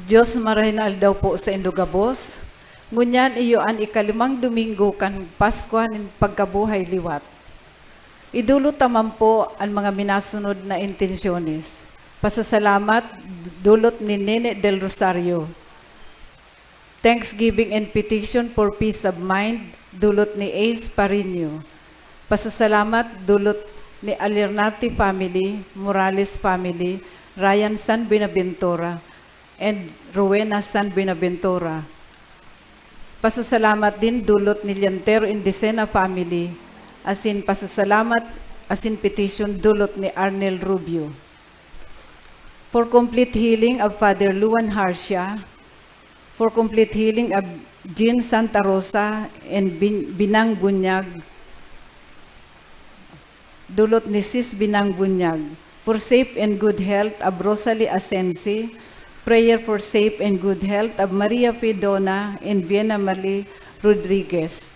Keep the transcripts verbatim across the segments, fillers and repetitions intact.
Dios, marahay na aldaw po saindo gabos. Ngunyan iyo an ikalimang Domingo kan Paskwa nin pagkabuhay liwat. Idolot ta man po an mga minasunod na intensyones. Pasasalamat, dulot ni Nene Del Rosario. Thanksgiving and petition for peace of mind, dulot ni Ace Parino. Pasasalamat, dulot ni Alernati family, Morales family, Ryan San Buenaventura, and Rowena San Buenaventura. Pasasalamat din dulot ni Liantero Indecena family, asin pasasalamat asin petition dulot ni Arnel Rubio. For complete healing of Father Luan Harcia, for complete healing of Jean Santa Rosa and Bin-, Binang Bunyag, dulot ni Sis Binang Bunyag. For safe and good health of Rosalie Asensi, prayer for safe and good health of Maria Fidona and Vienna Marie Rodriguez.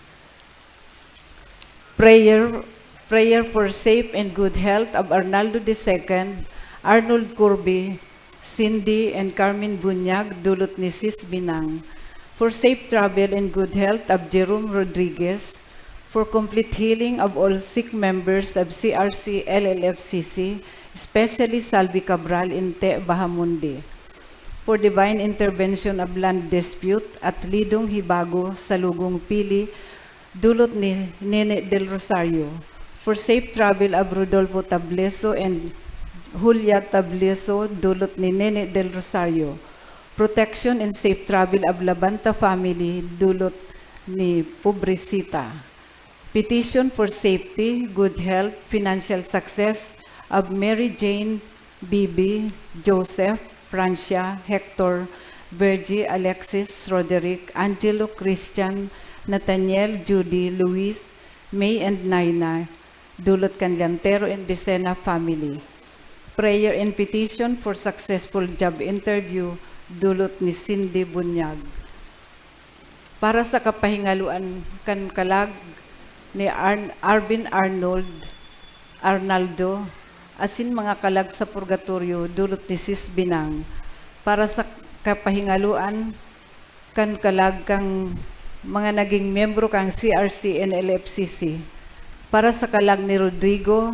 Prayer, prayer for safe and good health of Arnaldo the second, Arnold Corby, Cindy and Carmen Bunyag, dulot ni Sis Binang. For safe travel and good health of Jerome Rodriguez. For complete healing of all sick members of C R C L L F C C, especially Salvi Cabral in Te Bahamonde. For divine intervention of land dispute at Lidong Hibago, Salugong Pili, dulot ni Nene Del Rosario. For safe travel of Rodolfo Tableso and Julia Tableso, dulot ni Nene Del Rosario. Protection and safe travel of Labanta family, dulot ni Pobrecita. Petition for safety, good health, financial success of Mary Jane, Bibi, Joseph, Francia, Hector, Virgie, Alexis, Roderick, Angelo, Christian, Nathaniel, Judy, Luis, May and Naina, dulot kan Liantero and Decena family. Prayer and petition for successful job interview, dulot ni Cindy Bunyag. Para sa kapahingaloan kan kalag ni Arn-, Arvin Arnold, Arnaldo, asin mga kalag sa purgatoryo, dulot ni Sis Binang. Para sa kapahingaloan kan kalag kan mga naging miyembro kan C R C and L F C C. Para sa kalag ni Rodrigo,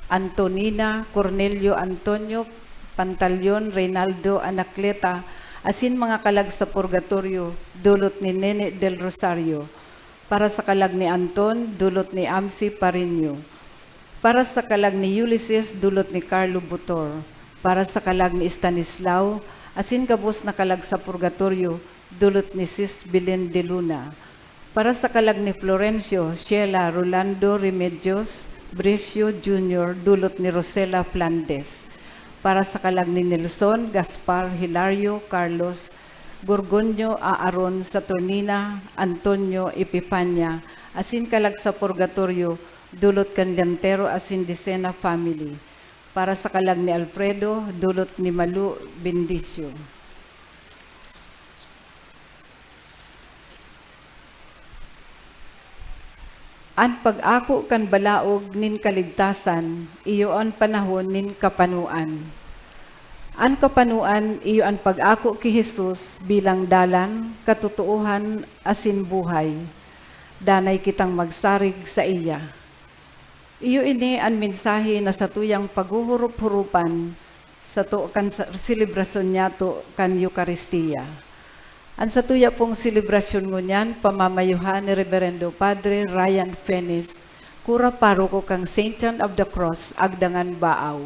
Antonina, Cornelio, Antonio, Pantaleon, Reynaldo, Anacleta, asin mga kalag sa purgatoryo, dulot ni Nene del Rosario. Para sa kalag ni Anton, dulot ni Amsi Parinio. Para sa kalag ni Ulysses, dulot ni Carlo Butor. Para sa kalag ni Stanislao, asin gabos na kalag sa purgatoryo, dulot ni Sis Belen de Luna. Para sa kalag ni Florencio, Sheila, Rolando, Remedios, Bricio Junior, dulot ni Rosela Flandes. Para sa kalag ni Nelson, Gaspar, Hilario, Carlos, Gorgonio, Aaron, Saturnina, Antonio, Epifania, asin kalag sa purgatoryo, dulot kan Liantero asin Decena family. Para sa kalag ni Alfredo, dulot ni Malu Bendicio. An pag-ako kan balaog nin kaligtasan, iyo an panahon nin kapanoan. An kapanoan iyo an pag-ako ki Jesus bilang dalan, katotoohan, asin buhay. Danay kitang magsarig saiya. Iyo ini an mensahe na satuyang paghuhurup-hurupan sato kan sa-, selebrasyon niyato kan Eukaristia. An satuya pong selebrasyon ngunyan pamamayuhan ni Reberendo Padre Ryan Fenis, Kura Paroko kan Saint John of the Cross, Agdangan, Baao.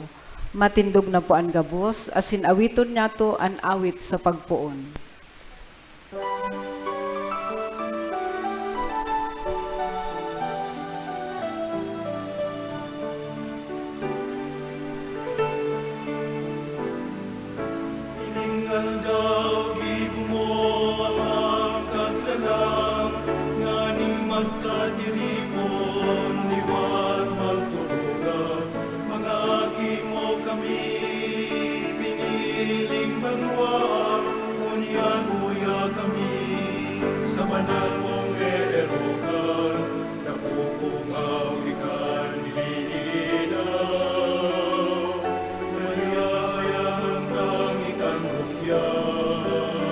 Matindog na po an gabos, asin awiton niyato an awit sa pagpoon. Ining aldaw, gibo mo ang Kaglalang, nganing magkatiripon, liwat magturugang. Mga aki mo kami, piniling banwa, ngunyan uya kami sa banal mong eerokan, napupungaw ikan hiinaw, nayayaman kang ikan rukyang.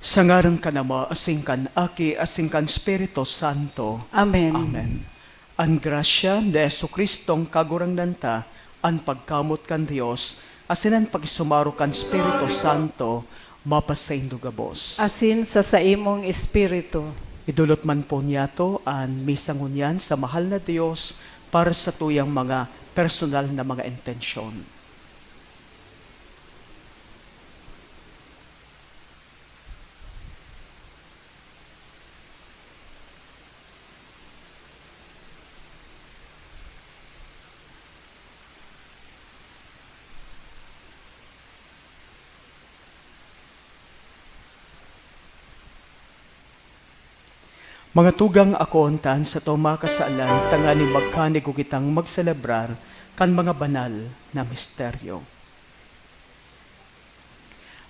Sa ngaran kan Ama, asin kan Aki, asin kan Espiritu Santo. Amen. Amen. An grasya ni Jesu-Cristong Kagurangnan ta, an pagkamot kan Dios, asin an pakisumaro kan Espiritu Santo, mapasaindo gabos. Asin sa saimong espiritu. Idolot man po niyato an misa ngunyan sa mahal na Dios para sa tuyang mga personal na mga intensyon. Mga tugang, akoon ta an satong mga kasalan tanganing magkanigog kitang magselebrar kan mga banal na misteryo.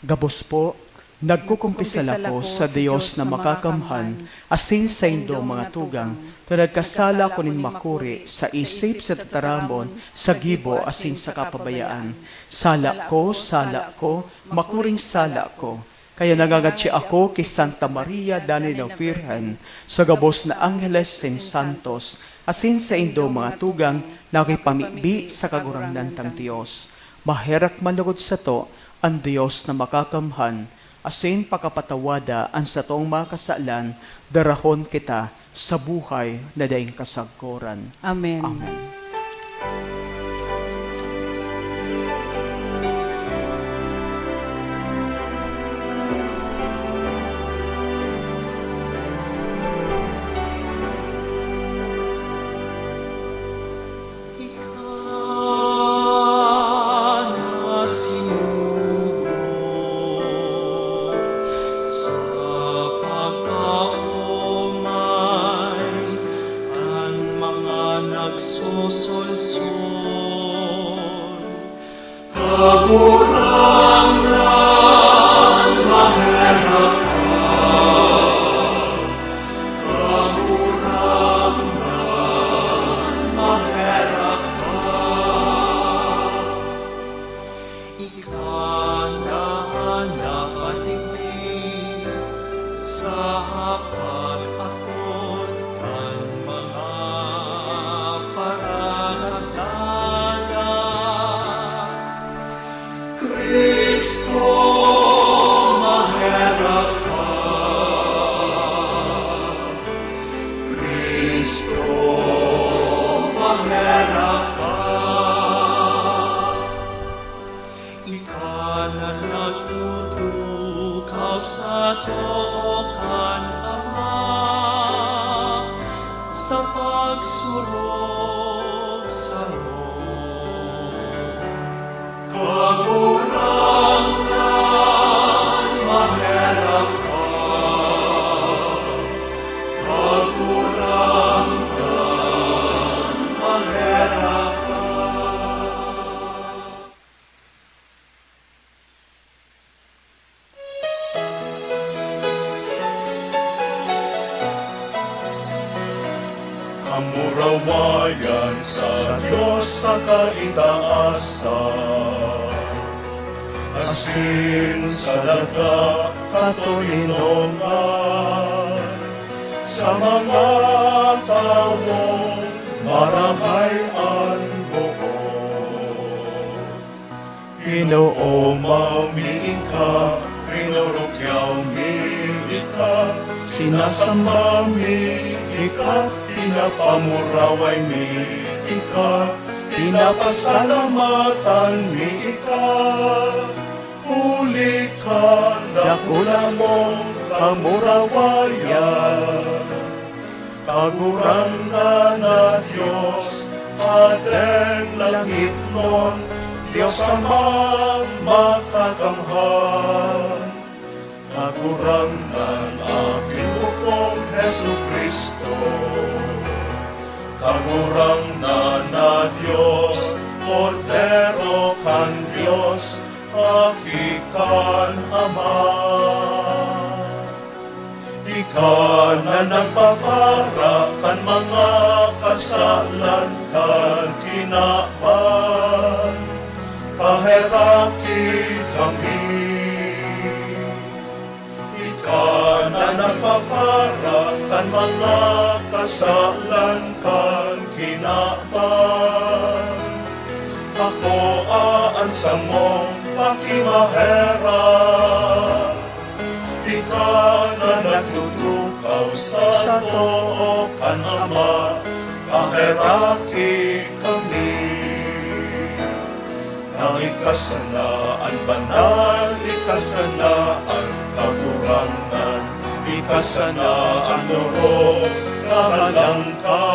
Gabos po, nagkukumpisal ako sa Dios na makakamhan, asin saindo, mga tugang, ta nagkasala ako nin makuri sa isip, sa tataramon, sa gibo, asin sa kapabayaan. Sala ko, sala ko, makuring sala ko. Kaya nangangadya ako ki Santa Maria, danay na Birhen, sa gabos na angheles asin santos, asin saindo, mga tugang, na nakipamibi sa Kagurangnan tang Dios. Maherak man logod sato an Dios na makakamhan, asin pakapatawada an satong mga kasalan, darahon kita sa buhay na daing kasagkoran. Amen. Amen. Ika na sinugo sa pagpaomay kan mga nagsosolsol. Kagurangnan, maherak ka. Kagurangnan, maherak ka. Ika na an nakadigdi sa pag-akot kan mga parakasala. Cristo, maherak ka. Cristo, maherak ka. Ika na nagtutukaw sa too kan Ama sa pagsurog samo. Kagurangnan, maherak ka. Kagurangnan, maherak ka. Kamurawayan sa Dios sa kaitaasan, asin sa daga katoninongan, sa mga tawong marahay an boot. Inoomaw mi ika, rinurukyaw mi ika, sinasamba mi ika, pinapamuraway mi ika, pinapasalamatan mi ika, huli kan dakula mong kamurawayan. Kagurangnan na Dios, Hadeng langitnon, Dios Amang makakamhan. Kagurangnan, Aking bukong Jesu-Cristo. Kagurangnan na Dios, Kordero kan Dios, Aki kan Ama. Ika na nagpapara kan mga kasalan kan kinaban, kaheraki kami. Ika Mga kasalan kan kinaban, akoa an samong pakimaherak. Ika na nagtutukaw sa too kan Ama, paheraki kami. Na ika sana an banal, ika sana an kagurangnan, ika sana an orog na halangka.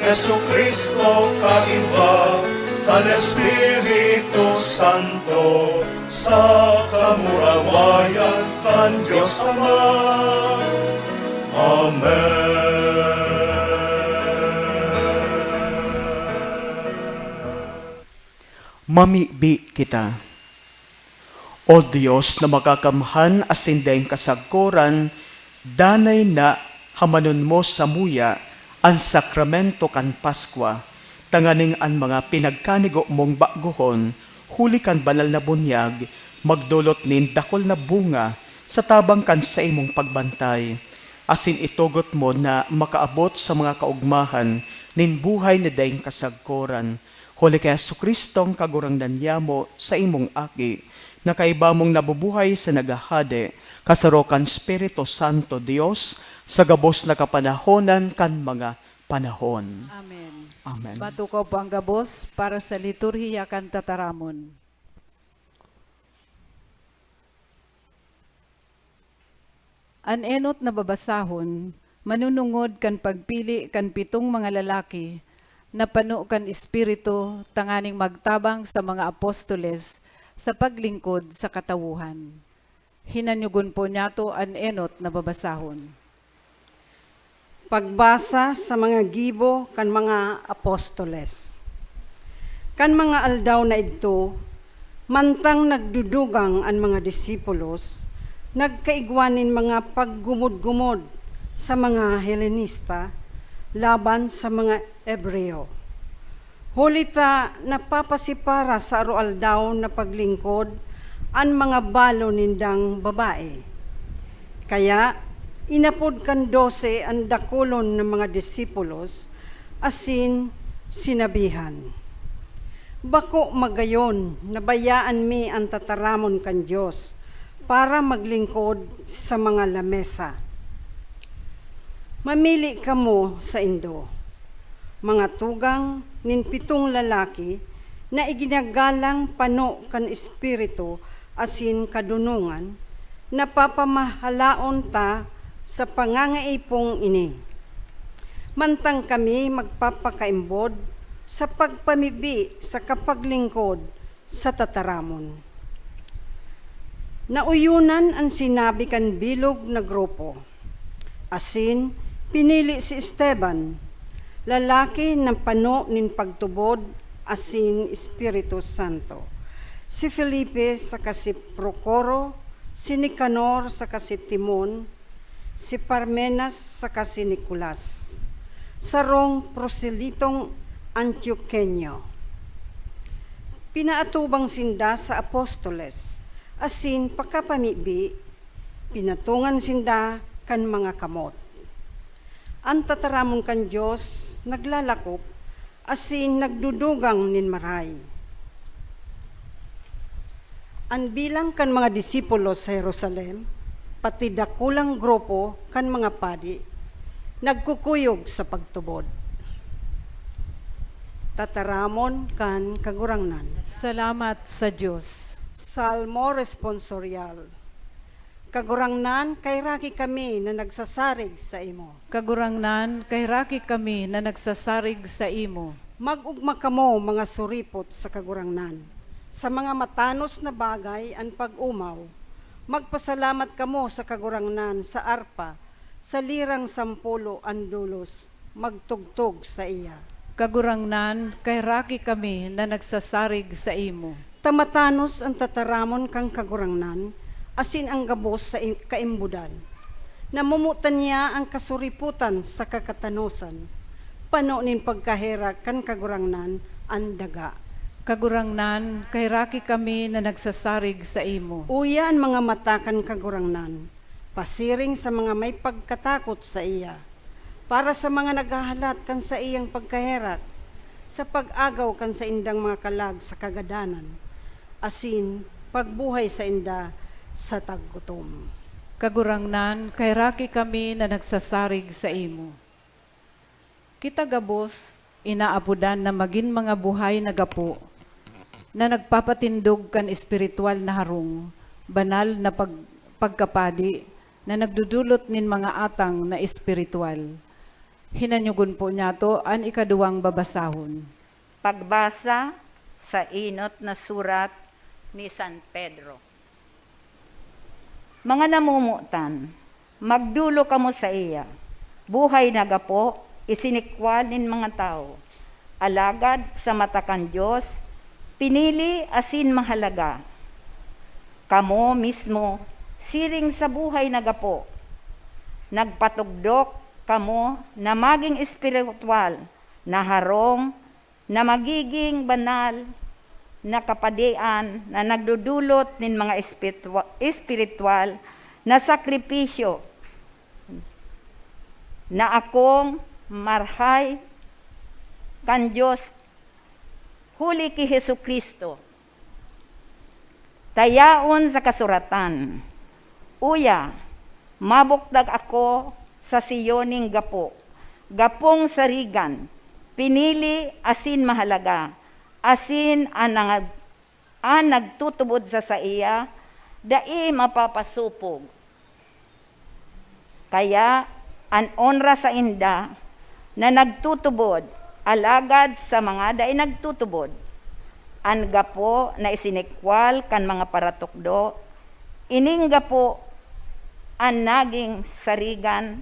Jesu-Cristo, kaiba kan Espiritu Santo, sa kamurawayan kan Dios Ama. Amen. Mamibi kita. O Dios na makakamhan asin daing kasagkoran, danay na hamanon mo samuya an sakramento kan Paskwa, tanganing an mga pinagkanigo mong bagohon huli kan banal na bunyag magdolot nin dakul na bunga sa tabang kan saimong pagbantay, asin itugot mo na makaabot sa mga kaogmahan nin buhay na daing kasagkoran. Huli ki Jesu-Cristong Kagurangnan niyamo, saimong Aki, na kaiba mong nabubuhay sa naghahade, kasaro kan Espiritu Santo, Dios, sa gabos na kapanahonan kan mga panahon. Amen. Amen. Matukaw po ang gabos para sa liturhiya kan tataramon. An enot na babasahon manunungod kan pagpili kan pitong mga lalaki na pano kan Espiritu tanganing magtabang sa mga apostoles sa paglingkod sa katawohan. Hinanyogon po niyato an enot na babasahon. Pagbasa sa mga gibo kan mga apostoles. Kan mga aldaw na idto, mantang nagdudugang an mga disipulos, nagkaigwa nin mga paggumod-gumod sa mga Helenista laban sa mga Hebreo. Huli ta napapasipara sa aroaldaw na paglingkod an mga balo nindang babae. Kaya inapod kan dose an dakulon na mga disipulos asin sinabihan, "Bako magayon na bayaan mi an tataramon kan Dios para maglingkod sa mga lamesa. Mamili kamo saindo, mga tugang nin pitong lalaki na iginagalang pano kan Espiritu asin kadonongan, na papamahalaon ta sa pangangaipong ini, mantang kami magpapakaimbod sa pagpamibi sa kapaglingkod sa tataramon." Nauyonan an sinabi kan bilog na grupo, asin pinili si Esteban, lalaki na pano nin pagtubod asin Espiritu Santo, si Felipe saka si Procoro, si Nicanor saka si Timon, si Parmenas saka si Nicolas, sarong proselitong Antioqueño. Pinaatubang sinda sa apostoles, asin pakapamibi, pinatungan sinda kan mga kamot. An tataramon kan Dios naglalakop asin nagdudugang nin marahay. An bilang kan mga disipulos sa Jerusalem, pati dakulang grupo kan mga padi, nagkukuyog sa pagtubod. Tataramon kan Kagurangnan. Salamat sa Dios. Salmo Responsorial. Kagurangnan, kaheraki kami na nagsasarig saimo. Kagurangnan, kaheraki kami na nagsasarig saimo. Mag-ogma kamo, mga suripot sa Kagurangnan, sa mga matanos na bagay an pag-omaw. Magpasalamat kamo sa Kagurangnan sa arpa, sa lirang sampulo an dolos, magtugtog saiya. Kagurangnan, kaheraki kami na nagsasarig saimo. Ta matanos an tataramon kan Kagurangnan, asin an gabos sa i-, kaimbodan. Namomotan niya an kasuripotan sa kakatanosan. Pano nin pagkaherak kan Kagurangnan an daga. Kagurangnan, kaheraki kami na nagsasarig saimo. Uya an mga mata kan Kagurangnan, pasiring sa mga may pagkatakot saiya, para sa mga naghahalat kan saiyang pagkaherak, sa pag-agaw kan saindang mga kalag sa kagadanan, asin pagbuhay sainda sa taggutom. Kagurangnan, kaheraki kami na nagsasarig saimo. Kita gabos inaapodan na magin mga buhay na gapo, na nagpapatindog kan espiritual na harong, banal na pag-, pagkapadi, na nagdudulot nin mga atang na espiritual. Hinanyogon po niyato an ikaduwang babasahon. Pagbasa sa enot na surat ni San Pedro. Mga namomotan, magdulo kamo saiya. Buhay na gapo, isinikwal nin mga tawo. Alagad sa mata kan Dios, pinili asin mahalaga. Kamo mismo, siring sa buhay na gapo, nagpatugdok kamo na magin espiritual na harong, na magiging banal na kapadian na nagdudulot nin mga espiritua-, espiritual na sakripisyo na akong marahay kan Dios huli ki Jesu-Cristo. Ta yaon sa kasuratan, "Uya, mabukdag ako sa Sion nin gapo, gapong sarigan, pinili asin mahalaga, asin an nangag-, an nagtutubod sa saiya, dai mapapasopog." Kaya an onra sainda na nagtutubod, alagad sa mga dai nagtutubod, an gapo na isinikwal kan mga paratukdo, ining gapo an naging sarigan,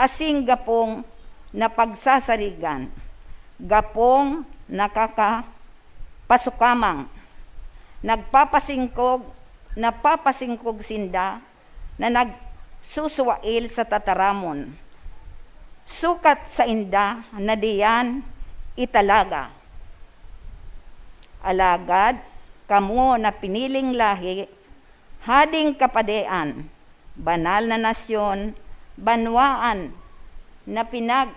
asin gapong napagsasarigan, gapong nakakapasukamang, nagpapasingkog, napapasingkog sinda, na nagsusuwail sa tataramon, sukat sainda na diyan italaga. Alagad kamo na piniling lahi, hading kapadean, banal na nasyon, banwaan na pinag-,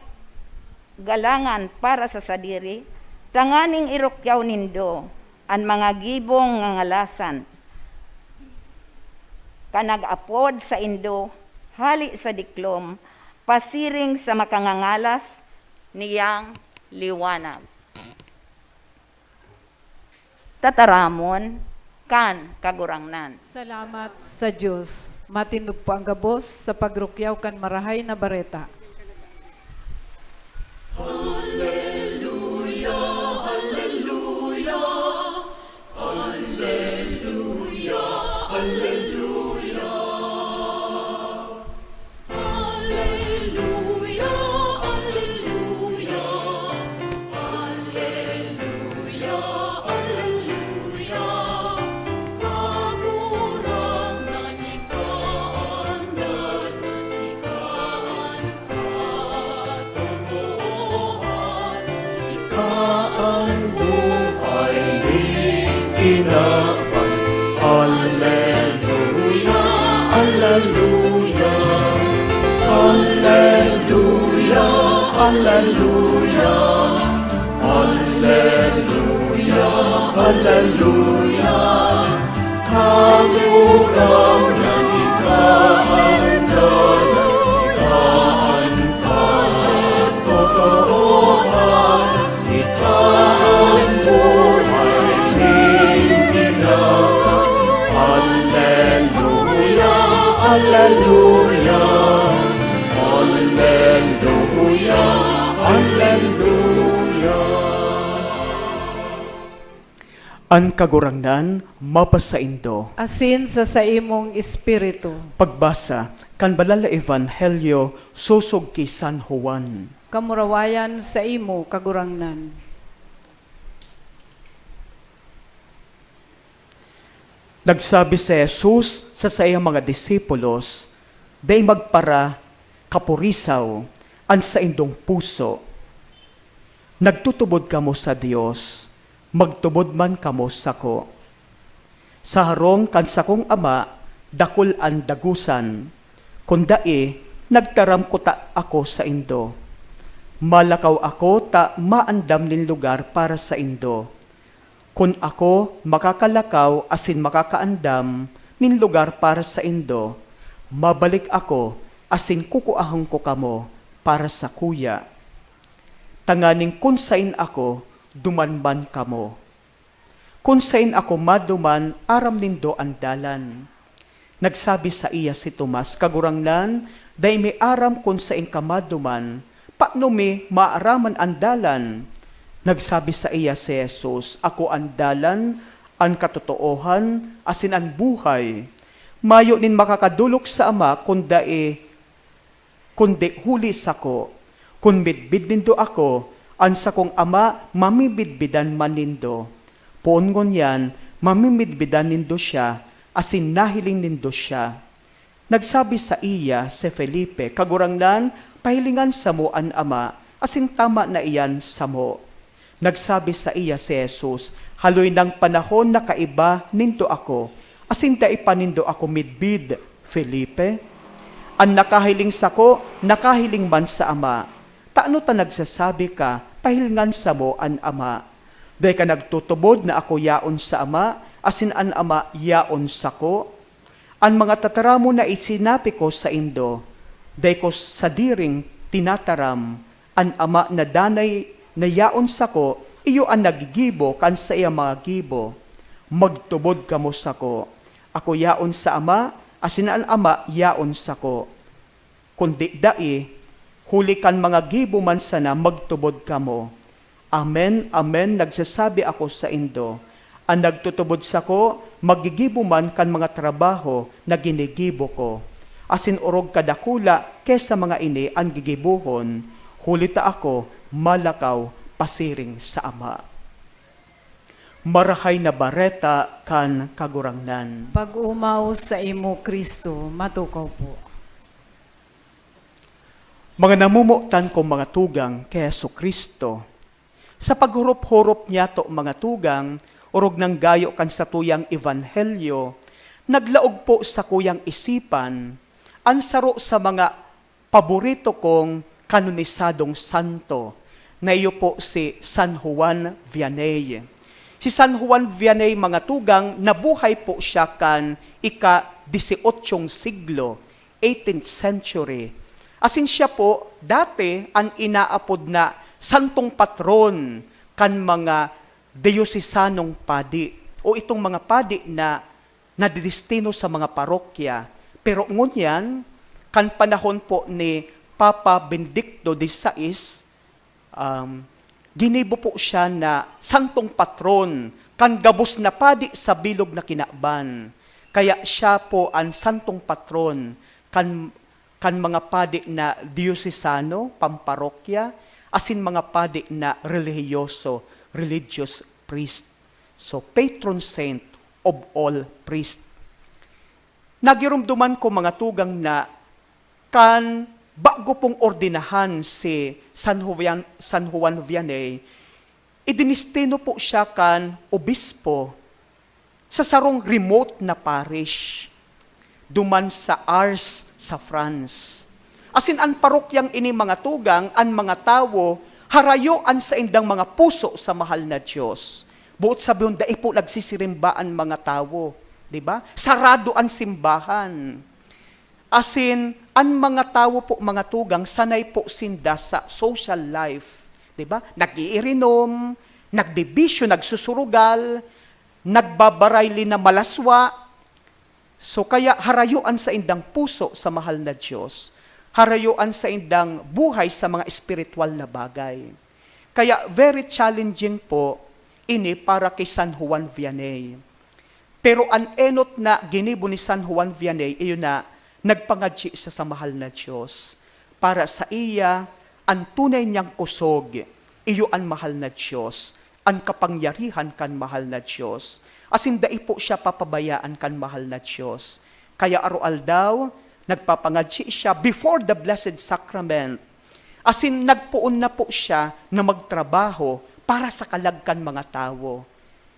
galangan para sa sadiri, tanganing irukyaw nindo an mga gibong ngangalasan kan nag-apod saindo hale sa diklom, pasiring sa makangangalas niyang liwanag. Tataramon kan Kagurangnan. Salamat sa Dios. Matindog po ang gabos sa pagrukyaw kan Marahay na Bareta. Alleluia, alleluia, alleluia, alleluia. Alleluia, alleluia, alleluia, alleluia. Kagurangnan, ika an dalan, ika an katotoohan, ika an buhay nin tinapay. Alleluia, alleluia, alleluia, alleluia, alleluia, alleluia. Kagurangnan, ika an dalan, ika an katotoohan, ika an buhay nin tinapay. Alleluia, alleluia, alleluia, alleluia. An Kagurangnan mapasaindo. Asin sa saimong espiritu. Pagbasa kan Banal na Ebanghelyo sosog ki San Juan. Kamurawayan saimo, Kagurangnan. Nagsabi si Jesus sa saiyang mga disipulos, "Dai magpara kapurisaw an saindong puso. Nagtutubod kamo sa Dios, magtubod man kamo sako. Sa harong kan sakong Ama, dakul an dagosan. Kun dai, nagtaram kuta ako saindo. Malakaw ako ta maandam nin lugar para saindo. Kun ako makakalakaw asin makakaandam nin lugar para saindo, mabalik ako asin kukuahon ko kamo para sakuya, tanganing kun saen ako, duman man kamo. Kun saen ako maduman, aram nindo an dalan. Nagsabi saiya si Tomas, "Kagurangnan, dai mi aram kun saen ka maduman, paano mi maaraman an dalan?" Nagsabi saiya si Jesus, "Ako an dalan, an katotoohan, asin an buhay. Mayo nin makakadolok sa Ama kun dai kundi huli sako. Kun midbid nindo ako, an sakong Ama mamimidbidan man nindo. Poon ngunyan, mamimidbidan nindo siya, asin nahiling nindo siya." Nagsabi saiya si Felipe, "Kagurangnan, pahilingan samo an Ama, asin tama na iyan samo." Nagsabi saiya si Jesus, "Haloy nang panahon na kaiba nindo ako, asin dai pa nindo ako midbid, Felipe? An nakahiling sako, nakahiling man sa Ama. Tano ta nagsasabi ka, 'Pahilingan samo an Ama'? Dai ka nagtutubod na ako yaon sa Ama, asin an Ama yaon sako? An mga tataramon na isinabi ko saindo, dai ko sadiring tinataram. An Ama na danay na yaon sako, iyo an naggigibo kan saiyang mga gibo. Magtubod kamo sako. Ako yaon sa Ama, asin an Ama yaon sako. Kundi dai, huli kan mga gibo man sana magtubod kamo. Amen, amen, nagsasabi ako saindo, an nagtutubod sako, maggigibo man kan mga trabaho na ginigibo ko, asin orog kadakula ki sa mga ini an gigibohon, huli ta ako malakaw pasiring sa Ama." Marahay na Bareta kan Kagurangnan. Pag-omaw saimo, Cristo. Matukaw po. Mga namomotan kong mga tugang ki Jesu-Cristo, sa paghurop-hurop niyato, mga tugang, orog nang gayo kan satuyang ebanghelyo, naglaog po sa kuyang isipan an saro sa mga paborito kong kanonisadong santo, na iyo po si San Juan Vianney. Si San Juan Vianney, mga tugang, nabuhay po siya kan ika-disyotsyong siglo, eighteenth century. Asin siya po, dati an inaapod na santong patron kan mga diosesanong padi, o itong mga padi na nadidestino sa mga parokya. Pero ngunyan, kan panahon po ni Papa Benedicto the sixth, um, ginibo po siya na santong patron kan gabos na padi sa bilog na kinaban. Kaya siya po an santong patron kan, kan mga padi na diosesano, pamparokya, asin mga padi na relihiyoso, religious priest. So, patron saint of all priest. Nagiromdoman ko, mga tugang, na kan bago pong ordinahan si San Juan, San Juan Vianney, idinestino po siya kan obispo sa sarong remote na parish, duman sa Ars, sa France. Asin an parokyang ini, mga tugang, an mga tawo, harayo an saindang mga puso sa mahal na Dios. Boot sabihon, dai po nagsisirimba an mga tawo, di ba? Sarado an simbahan. Asin, an mga tawo po, mga tugang, sanay po sinda sa social life, di ba? Nag-iirinom, nagbibisyo, nagsusurugal, nagbabarayli na malaswa. So, kaya harayo an saindang puso sa mahal na Dios. Harayo an saindang buhay sa mga espiritual na bagay. Kaya very challenging po ini para ki San Juan Vianney. Pero an enot na ginibo ni San Juan Vianney, iyo na, nagpangadyi siya sa mahal na Dios. Para saiya, an tunay niyang kusog, iyo an mahal na Dios, an kapangyarihan kan mahal na Dios. Asin dai po siya papabayaan kan mahal na Dios. Kaya aroaldaw, nagpapangadyi siya before the Blessed Sacrament. Asin nagpoon na po siya na magtrabaho para sa kalag kan mga tawo.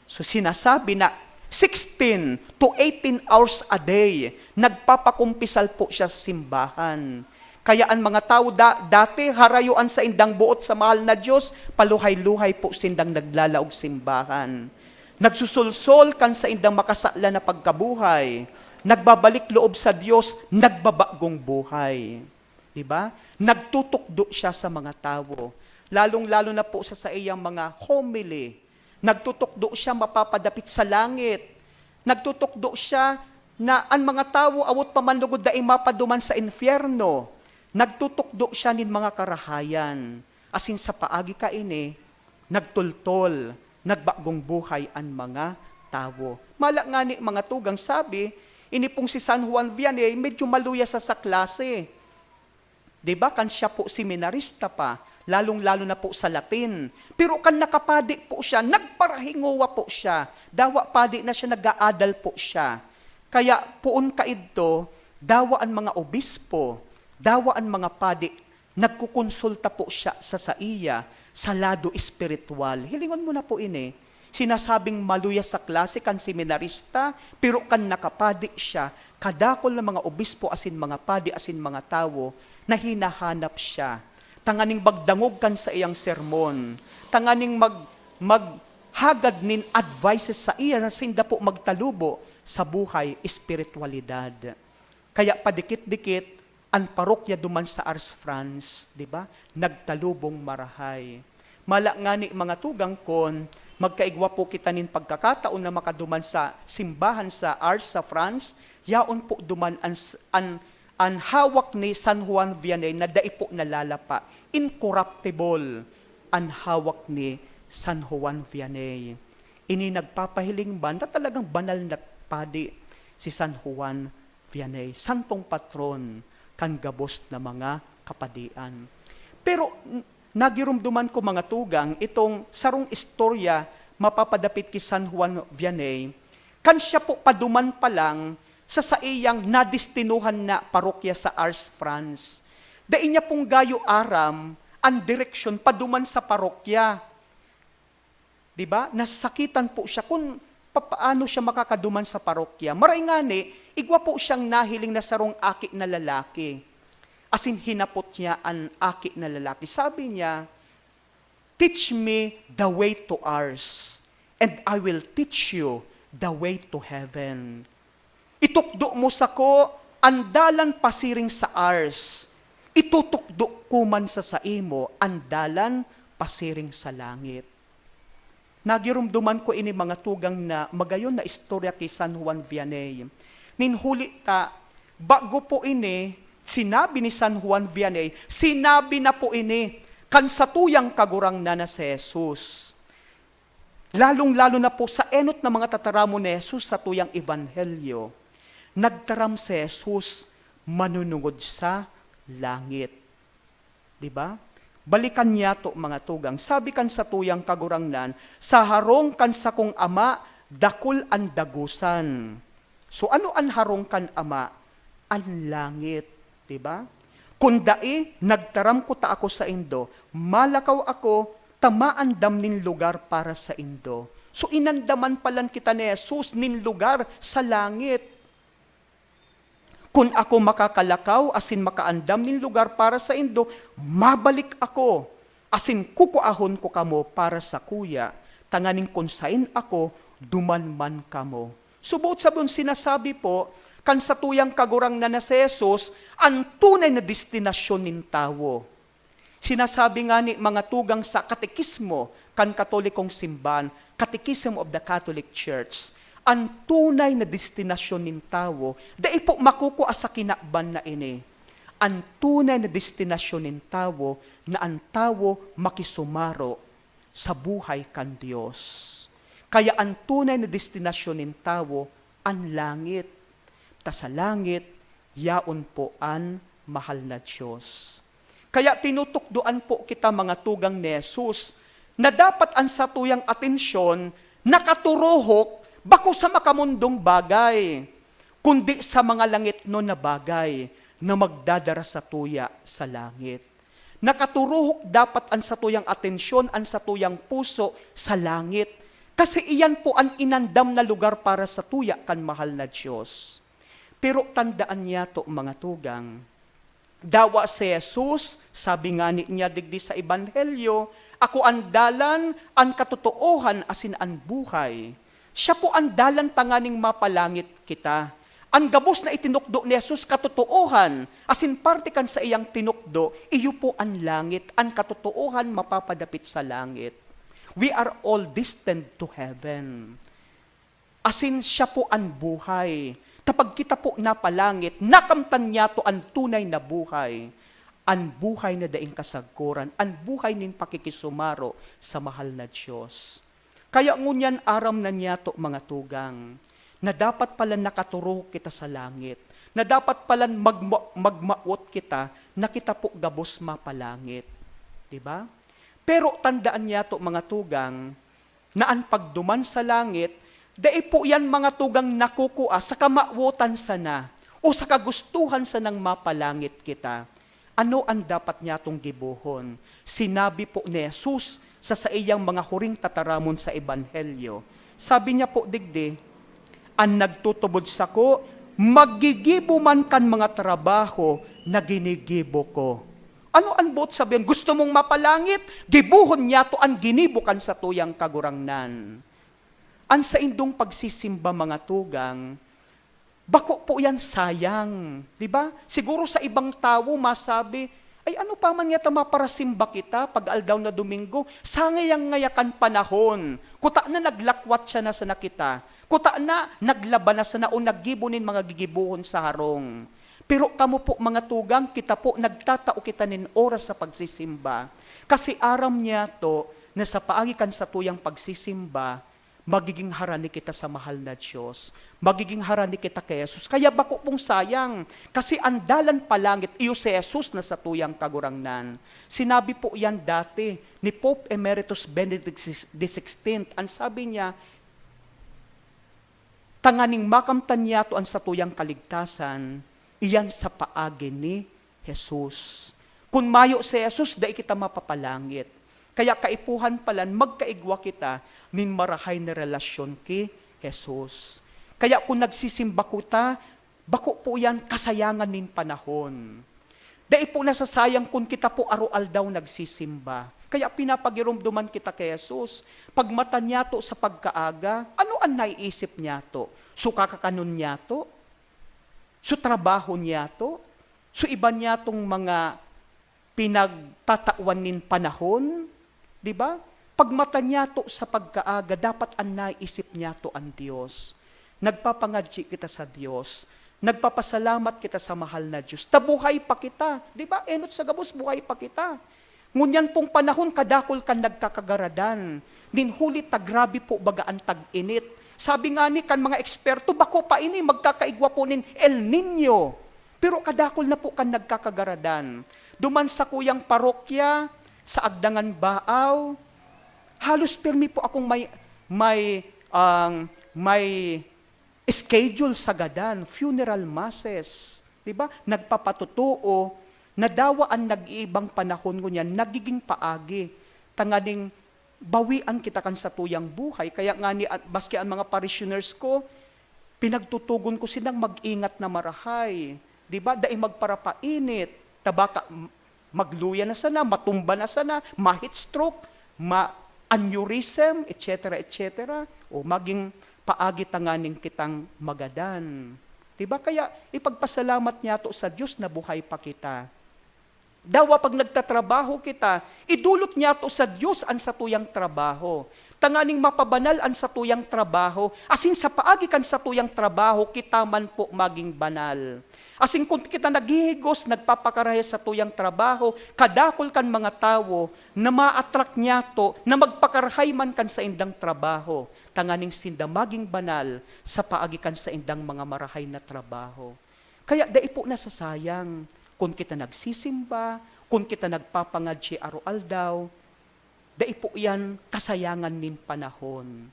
So, sinasabi na sixteen to eighteen hours a day, nagpapakumpisal po siya sa simbahan. Kaya an mga tawo da-, dati, harayo an saindang boot sa mahal na Dios, paluhay-luhay po sindang naglalaog simbahan. Nagsusulsol kan saindang makasalan na pagkabuhay, nagbabalik loob sa Dios, nagbabagong buhay. Di ba? Nagtutukdo siya sa mga tawo, lalong-lalo na po sa saiyang mga homily. Nagtutukdo siya mapapadapit sa langit. Nagtutukdo siya na an mga tawo awot pa man lugod dai mapaduman sa impyerno. Nagtutukdo siya nin mga karahayan, asin sa paagi kaini, nagtultol, nagbagong buhay an mga tawo. Mala ngani, mga tugang, sabi, ini pong si San Juan Vianney medyo maluya sa, sa klase. Di ba, kan siya po seminarista pa, lalong-lalo na po sa Latin. Pero kan nakapadi po siya, nagparahingowa po siya. Dawa padi na siya, nag-aadal po siya. Kaya poon kaidto, dawa an mga obispo, dawa an mga padi, nagkukonsulta po siya sa saiya sa lado espiritual. Hilingon mo na po ini. Sinasabing maluya sa klase kan seminarista, pero kan nakapadi siya, kadakul na mga obispo asin mga padi asin mga tawo na hinahanap siya, tanganing magdangog kan saiyang sermon, tanganing mag-, maghagad nin advices saiya na sinda po magtalubo sa buhay espiritualidad. Kaya padikit-dikit, an parokya duman sa Ars France, di ba? Nagtalubong marahay. Mala ngani, mga tugang, kun magkaigwa po kita nin pagkakataon na makaduman sa simbahan sa Ars sa France, yaon po duman an, an, an hawak ni San Juan Vianney na dai po nalalapa. Incorruptible an hawak ni San Juan Vianney. Ini nagpapahiling man na talagang banal na padi si San Juan Vianney, santong patron kan gabos na mga kapadian. Pero, n-, nagiromdoman ko, mga tugang, itong sarong istorya mapapadapit ki San Juan Vianney, kan siya po paduman pa lang sa saiyang nadestinuhan na parokya sa Ars France. Dai niya pong gayo aram an direksyon paduman sa parokya. Di ba? Nasakitan po siya kun papaano siya makakaduman sa parokya. Maray ngani, igwa po siyang nahiling na sarong aki na lalaki. Asin hinapot niya an aki na lalaki. Sabi niya, "Teach me the way to Ars, and I will teach you the way to heaven." Itukdo mo sako an dalan pasiring sa Ars, itutukdo ko man sa saimo an dalan pasiring sa langit. Nagiromdoman ko ini, mga tugang, na magayon na istorya ki San Juan Vianney. Nin huli ta, bago po ini sinabi ni San Juan Vianney, sinabi na po ini kan satuyang Kagurangnan na si Jesus. Lalong-lalo na po sa enot na mga tataramon ni Jesus sa tuyang ebanghelyo, nagtaram si Jesus, manunungod sa langit. Di ba? Balikan niya to, mga tugang. Sabi kan satuyang Kagurangnan, "Sa harong kan sakong Ama, dakul an dagosan." So, ano an harong kan Ama? An langit, di ba? "Kun dai, nagtaram kuta ako saindo, malakaw ako ta maandam nin lugar para saindo." So, inandaman palan kita ni Jesus nin lugar sa langit. "Kun ako makakalakaw asin makaandam nin lugar para saindo, mabalik ako, asin kukuahon ko kamo para sakuya, tanganing kun saen ako, duman man kamo." So, boot sabon, sinasabi po kan satuyang Kagurangnan na si Jesus an tunay na destinasyon nin tawo. Sinasabi ngani, mga tugang, sa katekismo kan Katolikong Simbahan, Catechism of the Catholic Church, an tunay na destinasyon nin tawo dai po makukua sa kinaban na ini. An tunay na destinasyon nin tawo na an tawo makisumaro sa buhay kan Dios. Kaya an tunay na destinasyon nin tawo an langit. Ta sa langit, yaon po an mahal na Dios. Kaya tinutukdoan po kita, mga tugang, ni Jesus na dapat an satuyang atensyon nakaturuhok bako sa makamundong bagay, kundi sa mga langitnon na bagay na magdadara satuya sa langit. Nakaturuhok dapat an satuyang atensyon, an satuyang puso sa langit, Kasi iyan po an inandam na lugar para sa tuya kan mahal na Dios. Pero tandaan niyato, mga tugang, dawa si Jesus, sabi ngani niya digdi sa Ebanghelyo, "Ako an dalan, an katotoohan, asin an buhay." Siya po an dalan tanganing mapalangit kita. An gabos na itinukdo ni Jesus katotoohan, asin parte kan saiyang tinukdo, iyo po an langit, an katotoohan mapapadapit sa langit. We are all destined to heaven. Asin siya po an buhay. Kapag kita po napalangit, nakamtan niyato an tunay na buhay. An buhay na daing kasagkoran, an buhay nin pakikisumaro sa mahal na Dios. Kaya ngunyan aram na niyato, mga tugang, na dapat pala nakaturog kita sa langit, na dapat pala magma-, magmawot kita na kita po gabos mapalangit. Di ba? Pero tandaan niyato, mga tugang, na an pagduman sa langit, dai po yan, mga tugang, nakukua sa kamawotan sana o sa kagustuhan sanang mapalangit kita. Ano an dapat niyatong gibohon? Sinabi po ni Jesus sa saiyang mga huring tataramon sa Ebanghelyo. Sabi niya po digdi, "An nagtutubod sako, maggigibo man kan mga trabaho na ginigibo ko." Ano an boot sabihon? Gusto mong mapalangit? Gibohon niyato an ginibo kan satuyang Kagurangnan. An saindong pagsisimba, mga tugang, bako po yan sayang, di ba? Siguro sa ibang tawo masabi, "Ay, ano pa man ngata maparasimba kita pag aldaw na Domingo? Sangayang ngaya kan panahon, kuta na naglakwat siya na sana kita. Kuta na naglaba na sana o naggibo nin mga gigibohon sa harong." Pero kamo po, mga tugang, kita po, nagtatao kita nin oras sa pagsisimba. Kasi aram niyato na sa paagi kan satuyang pagsisimba, magiging harani kita sa mahal na Dios. Magiging harani kita ki Jesus. Kaya bako pong sayang, kasi an dalan pa langit, iyo si Jesus na satuyang Kagurangnan. Sinabi po yan dati ni Pope Emeritus Benedict the sixteenth. An sabi niya, tanganing makamtan niyato an satuyang kaligtasan, iyan sa paagi ni Jesus. Kun mayo si Jesus, dai kita mapapalangit. Kaya kaipuhan palan, magkaigwa kita nin marahay na relasyon ki Jesus. Kaya kun nagsisimba kuta, bako po yan kasayangan nin panahon. Dai po nasasayang kun kita po aroaldaw nagsisimba. Kaya pinapagiromdoman kita ki Jesus. Pagmata niyato sa pagkaaga, ano an naiisip niyato? So, kakakanon niyato? So, trabaho niyato? So, iba niyatong mga pinagtatawan nin panahon? Di ba? Pagmata niyato sa pagkaaga, dapat an naiisip niyato an Dios. Nagpapangadyi kita sa Dios. Nagpapasalamat kita sa mahal na Dios. Ta buhay pa kita. Di ba? Enot sa gabos, buhay pa kita. Ngunyan pong panahon, kadakul kan nagkakagaradan. Nin huli ta grabe po baga an tag-init. Sabi ngani kan mga eksperto, bako pa ini, magkakaigwa po nin El Niño. Pero kadakul na po kan nagkakagaradan. Duman sakuyang parokya, sa Agdangan, Baao, halos pirmi po akong may, may, ang, may schedule sa gadan, funeral masses, di ba? Nagpapatotoo na dawa an nag-iibang panahon ngunyan nagiging paagi, tanganing bawian kita kan satuyang buhay. Kaya ngani, at maski an mga parishioners ko, pinagtutugon ko silang mag-ingat na marahay. Di ba? Dai magparapainit. Ta baka m-, magluya na sana, matumba na sana, ma-heat stroke, ma-aneurysm, et cetera, et cetera. O maging paagi tanganing kitang magadan. Di ba? Kaya ipagpasalamat niyato sa Dios na buhay pa kita. Dawa pag nagtatrabaho kita, idolot niyato sa Dios an satuyang trabaho, tanganing mapabanal an satuyang trabaho, asin sa paagi kan satuyang trabaho, kita man po maging banal. Asin kun kita naghihigos, nagpapakarahay sa satuyang trabaho, kadakul kan mga tawo na ma-attract niyato na magpakarahay man kan saindang trabaho, tanganing sinda maging banal sa paagi kan saindang mga marahay na trabaho. Kaya dai po nasasayang kun kita nagsisimba, kun kita nagpapangadyi aroaldaw, dai po iyan kasayangan nin panahon.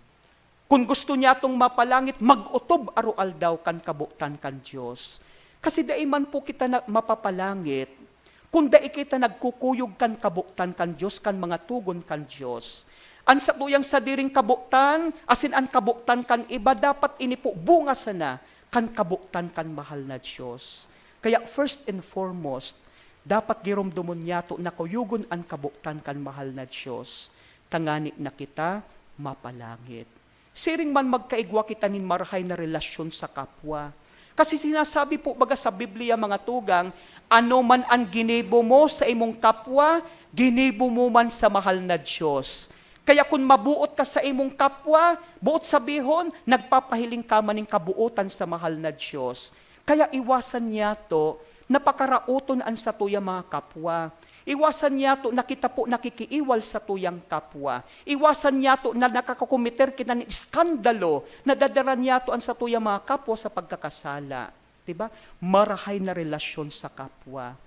Kun gusto niyatong mapalangit, mag-otob aroaldaw kan kabotan kan Dios. Kasi dai man po kita na mapapalangit kun dai kita nagkukuyog kan kabotan kan Dios, kan mga togon kan Dios. An satuyang sadiring kabotan asin an kabotan kan iba dapat ini po bunga sana kan kabotan kan mahal na Dios. Kaya first and foremost, dapat giromdomon niyato na kuyogon an kabotan kan mahal na Dios, tangani na kita mapalangit. Siring man magkaigwa kita nin marahay na relasyon sa kapwa. Kasi sinasabi po baga sa Biblia, mga tugang, "Ano man an ginibo mo sa imong kapwa, ginibo mo man sa mahal na Dios." Kaya kun mabuot ka sa imong kapwa, buot sabihon, nagpapahiling ka man nin kabuotan sa mahal na Dios. Kaya iwasan niyato na pakaraoton an satuyang mga kapwa. Iwasan niyato na kita po nakikiiwal satuyang kapwa. Iwasan niyato na nakakakomiter kita nin iskandalo na dadara niyato an satuyang mga kapwa sa pagkakasala. Di ba? Marahay na relasyon sa kapwa.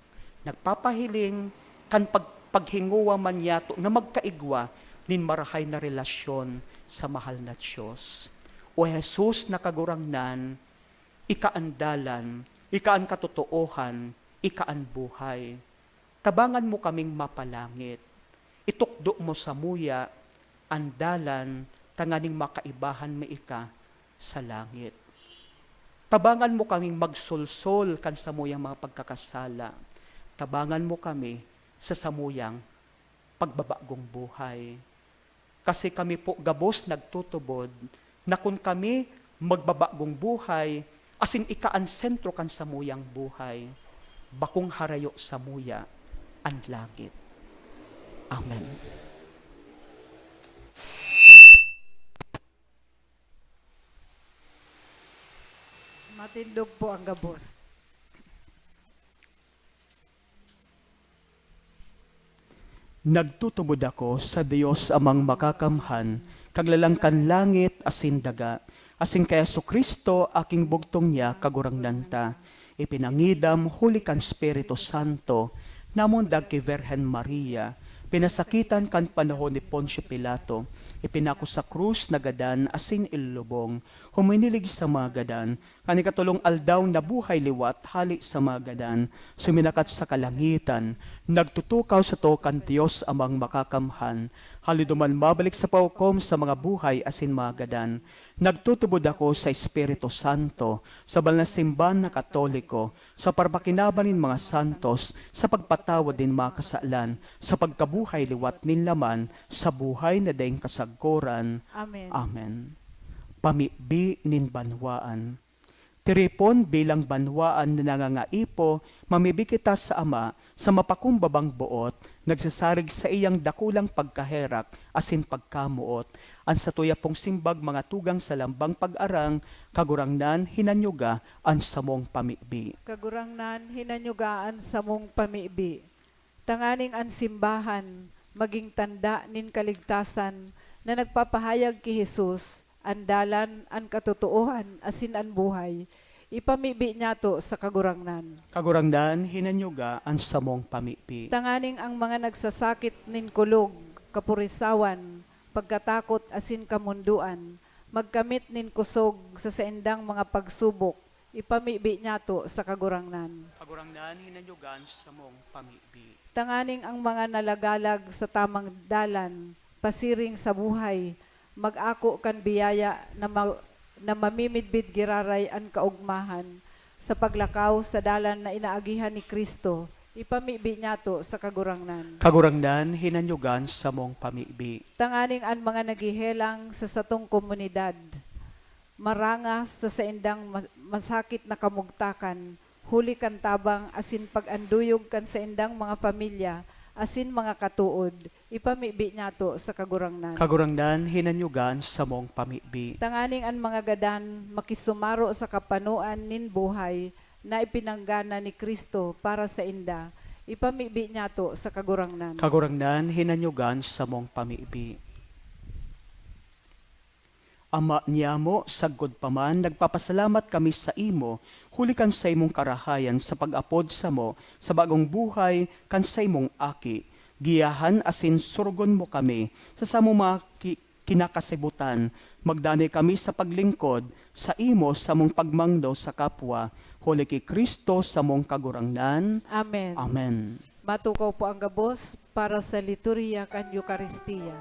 Nagpapahiling kan pag-, paghingowa man niyato na magkaigwa nin marahay na relasyon sa mahal na Dios. O Jesus na Kagurangnan, ika an dalan, ika an katotoohan, ika an buhay. Tabangan mo kaming mapalangit. Itukdo mo samuya an dalan tanganing makaibahan mi ika sa langit. Tabangan mo kaming magsolsol kan samuyang mga pagkakasala. Tabangan mo kami sa samuyang pagbabagong buhay. Kasi kami po gabos nagtutubod na kun kami magbabagong buhay, asin ika an sentro kan samuyang buhay, bakong harayo samuya an langit. Amen. Matindog po ang gabos. Nagtutubod ako sa Dios Amang Makakamhan, Kaglalang kan langit asin daga, asin kay Jesu-Cristo, aking bugtong niya, Kagurangnan ta, ipinangidam huli kan Espiritu Santo, namundag ki Virgen Maria, pinasakitan kan panahon ni Poncio Pilato, ipinako sa krus, nagadan asin ilulubong, huminilig sa mga gadan, kan ikatolong aldaw nabuhay liwat hale sa mga gadan, suminakat sa kalangitan, nagtutukaw sato kan Dios Amang Makakamhan, hali duman mabalik sa paghukom sa mga buhay asin mga gadan. Nagtutubod ako sa Espiritu Santo, sa banal na simbahan na Katoliko, sa parapakinaban nin mga santos, sa pagpatawad nin mga kasalan, sa pagkabuhay liwat nin laman, sa buhay na daing kasagkoran. Amen. Amen. Pamibi nin banwaan. Tiripon bilang banwaan na nangangaipo, mamibi kita sa Ama sa mapakumbabang boot, nagsasarig sa iyang dakulang pagkaherak asin pagkamoot. An satuya pong simbag, mga tugang, sa lambang pag-arang, Kagurangnan, hinanyuga an samong pamibi. Kagurangnan, hinanyuga an samong pamibi. Tanganing an simbahan magin tanda nin kaligtasan na nagpapahayag ki Jesus, an dalan, an katotoohan, asin an buhay, ipamibi niyato sa Kagurangnan. Kagurangnan, hinanyuga an samong pamibi. Tanganing ang mga nagsasakit nin kulog, kapurisawan, pagkatakot, asin kamondoan, magkamit nin kusog sa saindang mga pagsubok, ipamibi niyato sa Kagurangnan. Kagurangnan, hinanyuga an samong pamibi. Tanganing ang mga nalagalag sa tamang dalan, pasiring sa buhay, mag-ako kan biyaya na ma-, na mamimidbid giraray an kaogmahan sa paglakaw sa dalan na inaagihan ni Cristo, ipamibi niyato sa Kagurangnan. Kagurangnan, hinanyuga an samong pamibi. Tanganing an mga naghehelang sa satong komunidad, marangas sa saindang mas-, masakit na kamugtakan, huli kan tabang asin pag-anduyog kan saindang mga pamilya asin mga katood, ipamibi niyato sa Kagurangnan. Kagurangnan, hinanyuga an samong pamibi. Tanganing an mga gadan makisumaro sa kapanoan nin buhay na ipinanggana ni Cristo para sainda, ipamibi niyato sa Kagurangnan. Kagurangnan, hinanyuga an samong pamibi. Ama nyamo, sagkod pa man, nagpapasalamat kami saimo, huli kan saimong karahayan sa pag-apod samo sa bagong buhay kan saimong Aki. Giyahan asin surugon mo kami sa samong mga ki-, kinakasibutan. Magdanay kami sa paglingkod saimo samong pagmangno sa kapwa, huli ki Cristo samong Kagurangnan. Amen. Amen. Matukaw po ang gabos para sa liturhiya kan Eukaristia.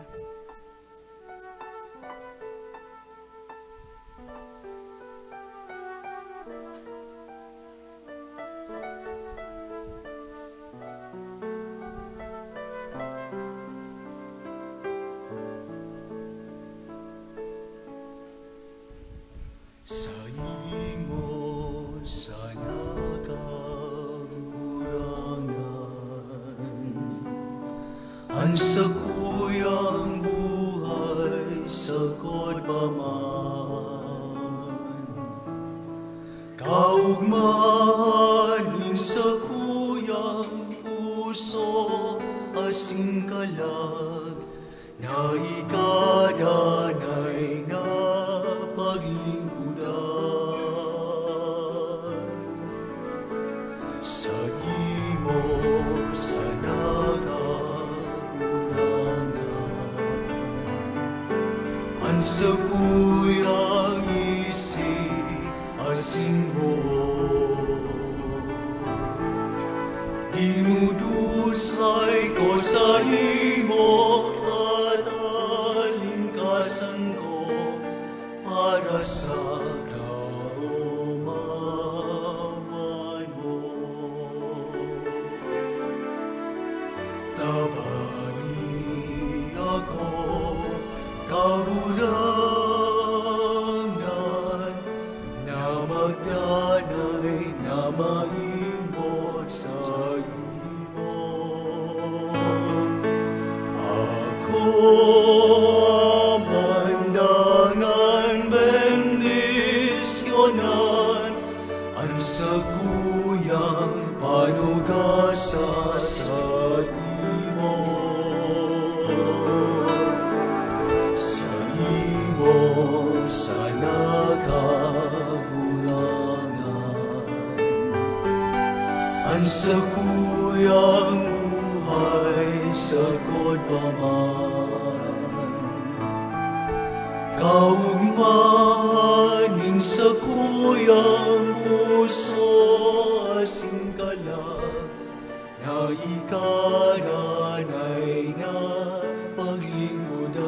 An sakuyang buhay sagkod pa man. Kaogmahan nin sakuyang puso asin kalag na ika danay na paglingkodan. Saimo sana kagurangnan an sakuyang isip asin buot. Dinudusay ko saimo, katalingkasan ko para sa kaomawan mo. Tabangi ako, Kagurangnan, na magdanay na maimot saimo. Ako man dangan bendisyonan an sakuyang panugasa saimo. Saimo sana, Kagurangnan, an sakuyang buhay sagkod pa man. Kaogmahan nin sakuyang puso asin kalag na ika danay na paglingkodan.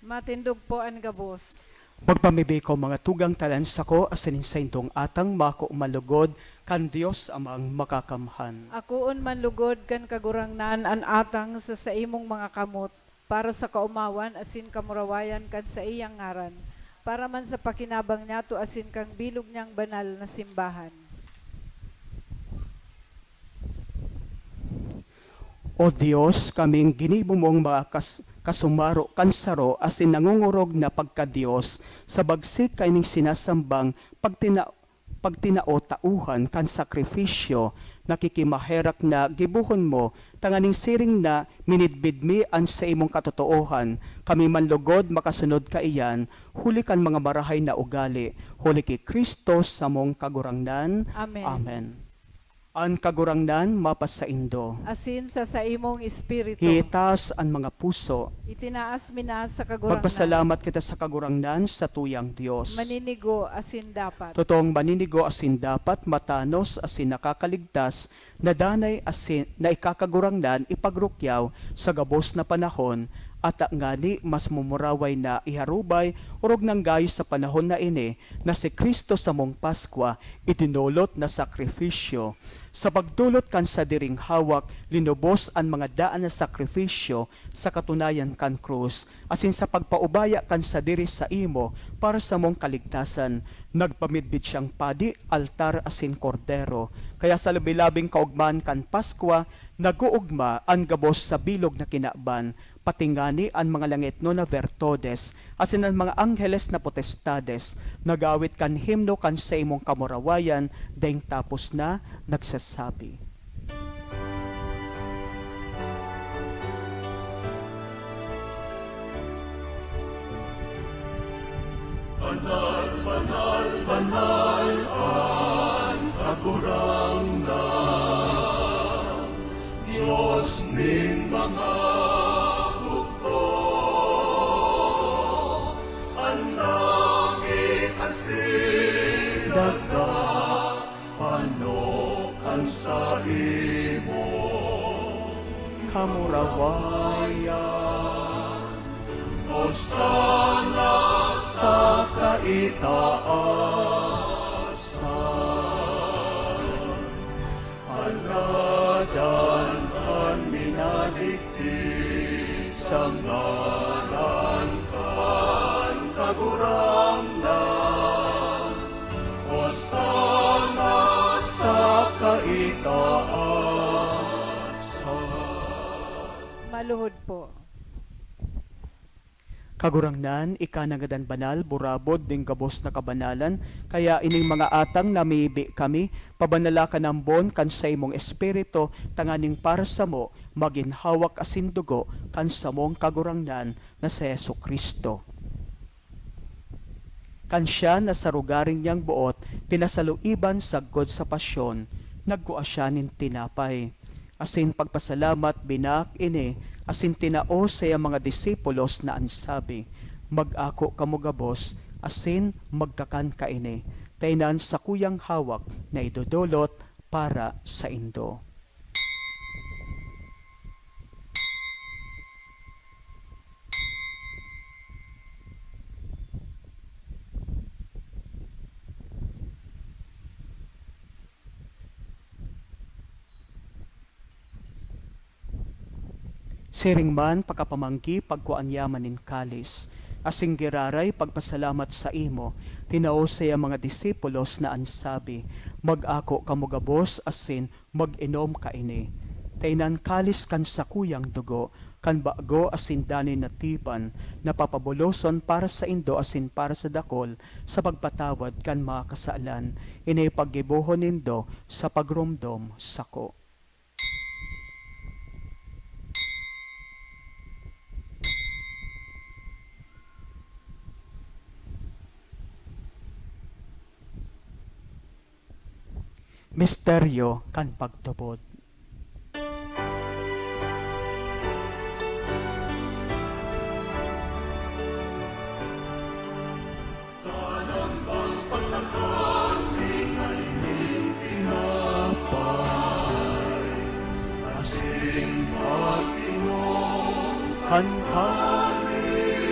Matindog po an gabos. Magpamibi ko, mga tugang, ta an sako asin an saindong atang mako man lugod kan Dios Amang Makakamhan. Akoon man lugod kan Kagurangnan an atang sa saimong mga kamot, para sa kaomawan asin kamurawayan kan saiyang ngaran, para man sa pakinabang niyato asin kan bilog niyang banal na simbahan. O Dios, kaming ginibo mong mga kas-, kasumaro kan saro asin nangongorog na pagka-Dios, sa bagsik kaining sinasambang pagtina-, pagtinao-taohan kan sakripisyo, nakikimaherak na gibohon mo, tanganing siring na minidbid mi an saimong katotoohan, kami man lugod makasunod kaiyan, huli kan mga marahay na ugali, huli ki Cristo samong Kagurangnan. Amen. Amen. An Kagurangnan mapasaindo. Asin sa saimong espiritu. Itaas an mga puso. Itinaas mi na sa Kagurangnan. Magpasalamat kita sa Kagurangnan, sa tuyang Dios. Maninigo asin dapat. Totoong maninigo asin dapat, matanos asin nakakaligtas, na danay asin na ika, Kagurangnan, ipagrukyaw sa gabos na panahon, ata ngani mas mumuraway na iharubay, orog nang gayo sa panahon na ini, na si Cristo samong Paskwa, idinolot na sakripisyo. Sa pagdolot kan sadiring hawak, linubos an mga daan na sakripisyo sa katunayan kan krus, asin sa pagpaubaya kan sadiri saimo para samong kaligtasan, nagpamidbid siyang padi, altar, asin kordero. Kaya sa labi-labing kaogmahan kan Paskwa, nag-oogma an gabos sa bilog na kinaban, pati ngani an mga langitnon na vertodes asin an mga angheles na potestades nag-aawit kan himno kan saimong kamurawayan daing tapos na, nagsasabi, "Banal, banal, banal an Kagurangnan, Dios nin mga hukbo. An langit asin daga pano kan saimong kamurawayan. Hosana sa kaitaasan. Haladan an minadigdi sa ngaran kan Kagurangnan. Hosana sa kaitaasan. Maluhod po. Kagurangnan, ika na ngadan banal, burabod nin gabos na kabanalan, kaya ining mga atang namibi kami, pabanala ka nambon kan saimong Espiritu, tanganing para samo magin hawak asin dugo kan samong Kagurangnan na si Jesu-Cristo. Kan siya na sa rogaring niyang boot pinasaluiban sagkod sa pasyon, nagkua siya nin tinapay, asin pagpasalamat, binaak ini, asin tinao sa iyang mga disipulos na an sabi, "Mag-ako kamo gabos, asin magkakan kaini, ta inan sakuyang hawak na idodolot para saindo." Siring man, pakapamanggi, pagkua niya man nin kalis, asin giraray pagpasalamat saimo, tinao sa iya mga disipulos na an sabi, "Mag-ako kamo gabos asin mag-inom kaini. Ta inan kalis kan sakuyang dugo, kan bago asin danay na tipan, na papabuloson para saindo asin para sa dakol sa pagpatawad kan mga kasalan. Ini paggibohon nindo sa pagromdom sako." Misteryo kan pagtubod. Sa lambang pagkakan, mi kaining tinapay, asin pag-inom kan kalis,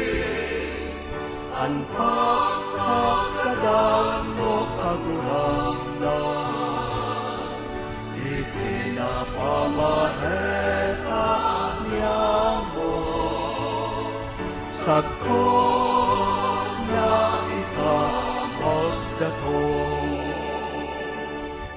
an pagkagadan mo, Kagurangnan, ipinapamareta niamo, sagkod na ika magdatong.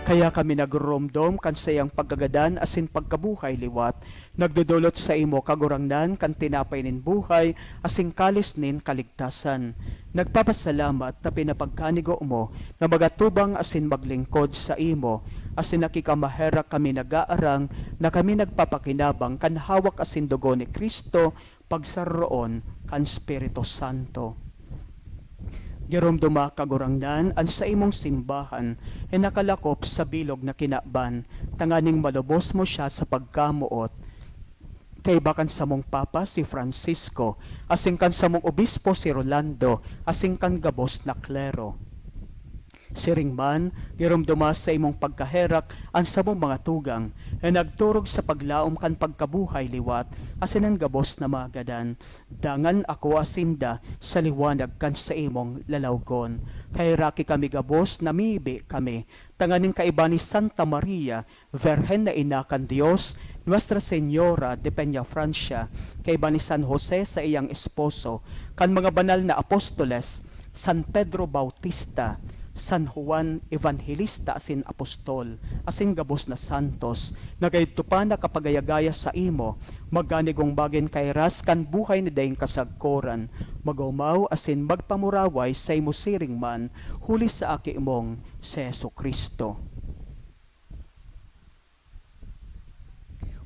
Kaya kami nagroromdom kan saiyang pagkagadan asin pagkabuhay liwat, nagdodolot saimo, Kagurangnan, kan tinapay nin buhay asin kalis nin kaligtasan. Nagpapasalamat ta pinapagkanigo mo na magatubang asin maglingkod saimo, asin nakikamaherak kami nag-aarang na kami nagpapakinabang kan hawak asin dugo ni Cristo, pagsaroroon kan Espiritu Santo. Giromdoma, Kagurangnan, an saimong simbahan ay nakalakop sa bilog na kinaban, tanganing malubos mo siya sa pagkamoot, kaiba kan samong Papa, si Francisco, asin kan samong Obispo, si Rolando, asin kan gabos na klero. Siring man, giromdoma sa imong pagkaherak an samong mga tugang na nagturog sa paglaom kan pagkabuhay liwat asin an gabos na mga gadan. Dangan akoa sinda sa liwanag kan saimong lalawgon. Kaheraki kami gabos, namibi kami, tanganing kaiba ni Santa Maria, Birhen na Ina kan Dios, Nuestra Señora de Peñafrancia, kaiba ni San Jose, saiyang esposo, kan mga banal na apostoles, San Pedro Bautista, San Juan Evangelista asin Apostol, asin gabos na santos, na kaidto pa nakapagaya-gaya saimo, maganigong magin kairas kan buhay na daing kasagkoran, mag-omaw asin magpamuraway saimo siring man, huli sa Aki mong si Jesu-Cristo.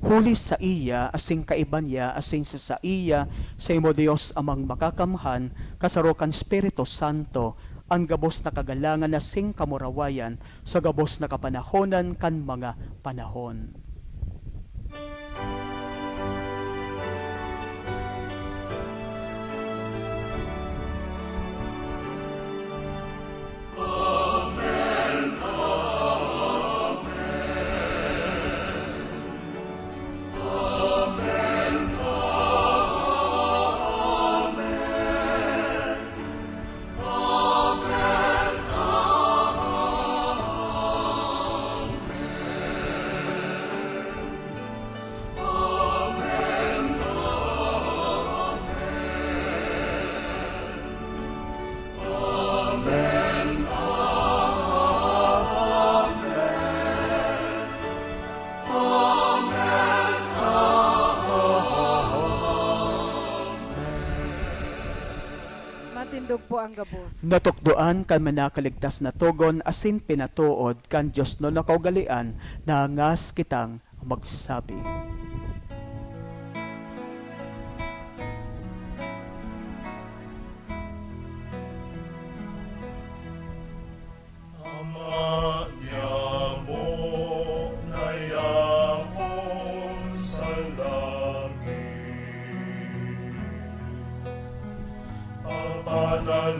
Huli saiya, asin kaiba niya, asin sa saiya, saimo, Dios Amang Makakamhan, kasaro kan Espiritu Santo, an gabos na kagalangan asin kamurawayan sa gabos na kapanahonan kan mga panahon. Tindog po ang gabos. Natukdoan kan minakaligtas na togon asin pinatood kan diosnon na kaugalean na ngas kitang magsabi. Ama niamo na yaon sa langit,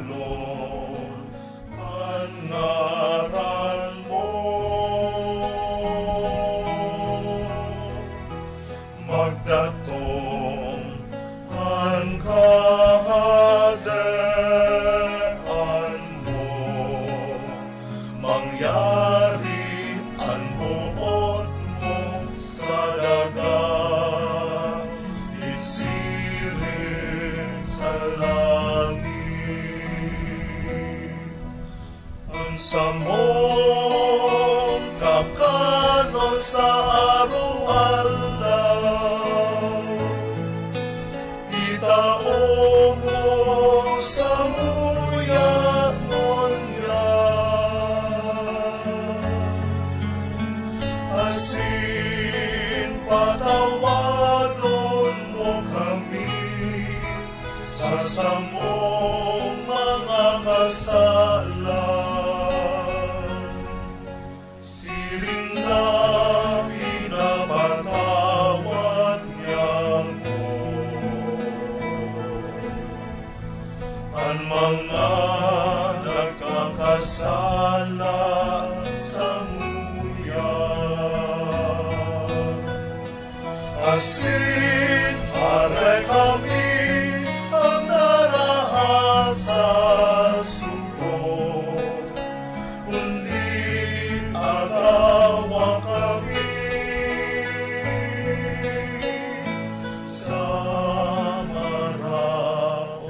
papananon an ngaran mo. Magdatong an kahadean mo, mangyari an boot mo sa daga, isiring sa langit. An samong kakanon sa araw-araw, itao mo samuya ngunyan, asin patawadon mo kami sa samong mga kasalan, siring na pinapatawad niamo an mga nagkakasala samuya. Asin pare kami an narahas sa sugod, kundi agawa kami sa maraot.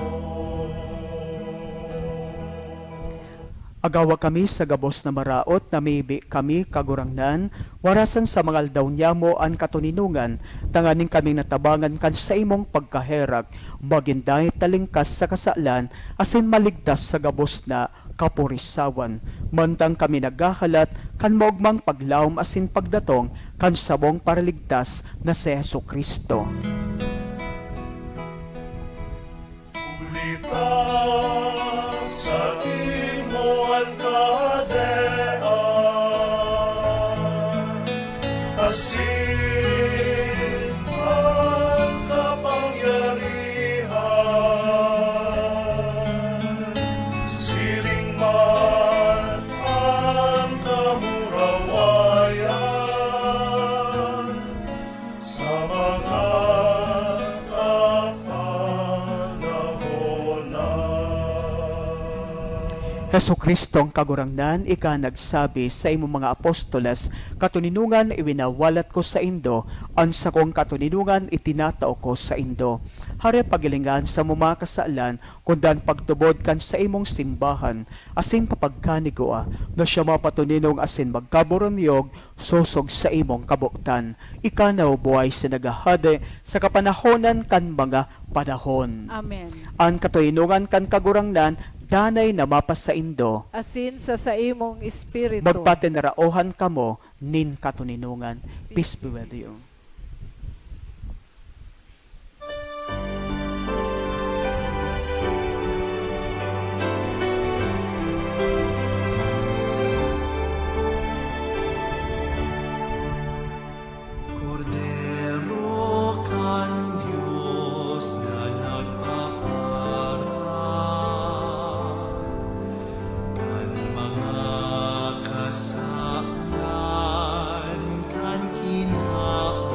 Agawa kami sa gabos na maraot na mibi kami, Kagurangnan, warasan sa mga aldaw niamo an katoninongan, tanganing kaming natabangan kan saimong pagkaherak, magin dai talingkas sa kasalan, asin maligtas sa gabos na kapurisawan, mantang kami naghahalat kan maogmang paglaom asin pagdatong kan samong Paraligtas na si Jesu-Cristo. Huli ta saimo an kahadean, asin an kapangyarihan, siring man an kamurawayan, sa mga kapanahonan. Jesu-Cristong Kagurangnan, ika nagsabi saimong mga apostoles, "Katoninongan iwinawalat ko saindo, an sakong katoninongan itinatao ko saindo." Hare pagilingan samo mga kasalan, kundi an pagtubod kan saimong simbahan, asin papagkanigua na siya mapatoninong asin magkaboronyog sosog saimong kabotan. Ika na, O buhay sa naghahade sa kapanahonan kan mga panahon. Amen. An katoninongan kan Kagurangnan danay na mapasaindo. Asin sa saimong espiritu. Magpatinaraohan kamo nin katoninongan. Peace be with you. Kordero kan Dios na nagpapara kan mga kasalan kan kina-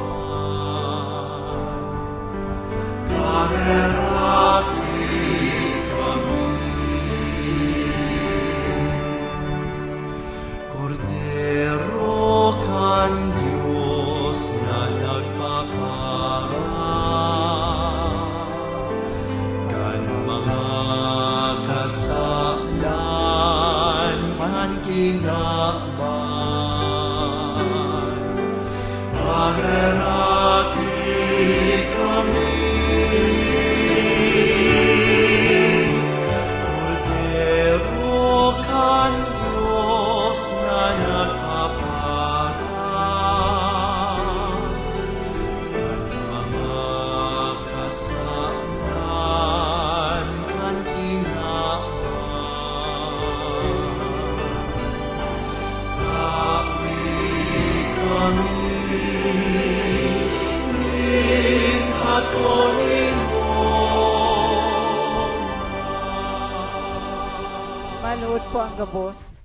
Good po ang gabos.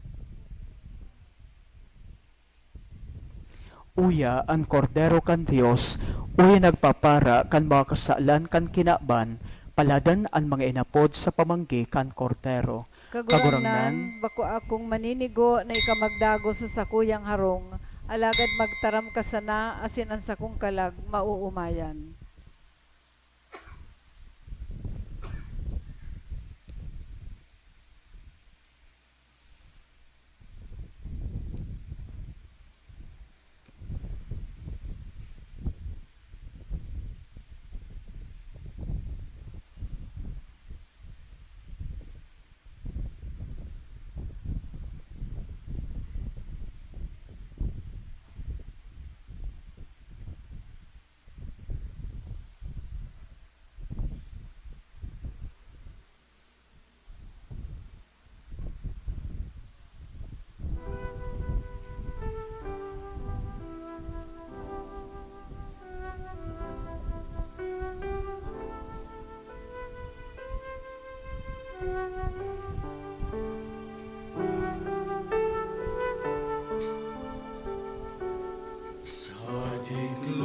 Uya an Kordero kan Dios, uya nagpapara kan mga kasalan kan kinaban, paladan an mga inapod sa pamanggi kan Kordero. Kagurangnan, bako akong maninigo na ika magdagos sa sakuyang harong, alagad magtaram ka sana asin an sakong kalag maoomayan. Sa diklom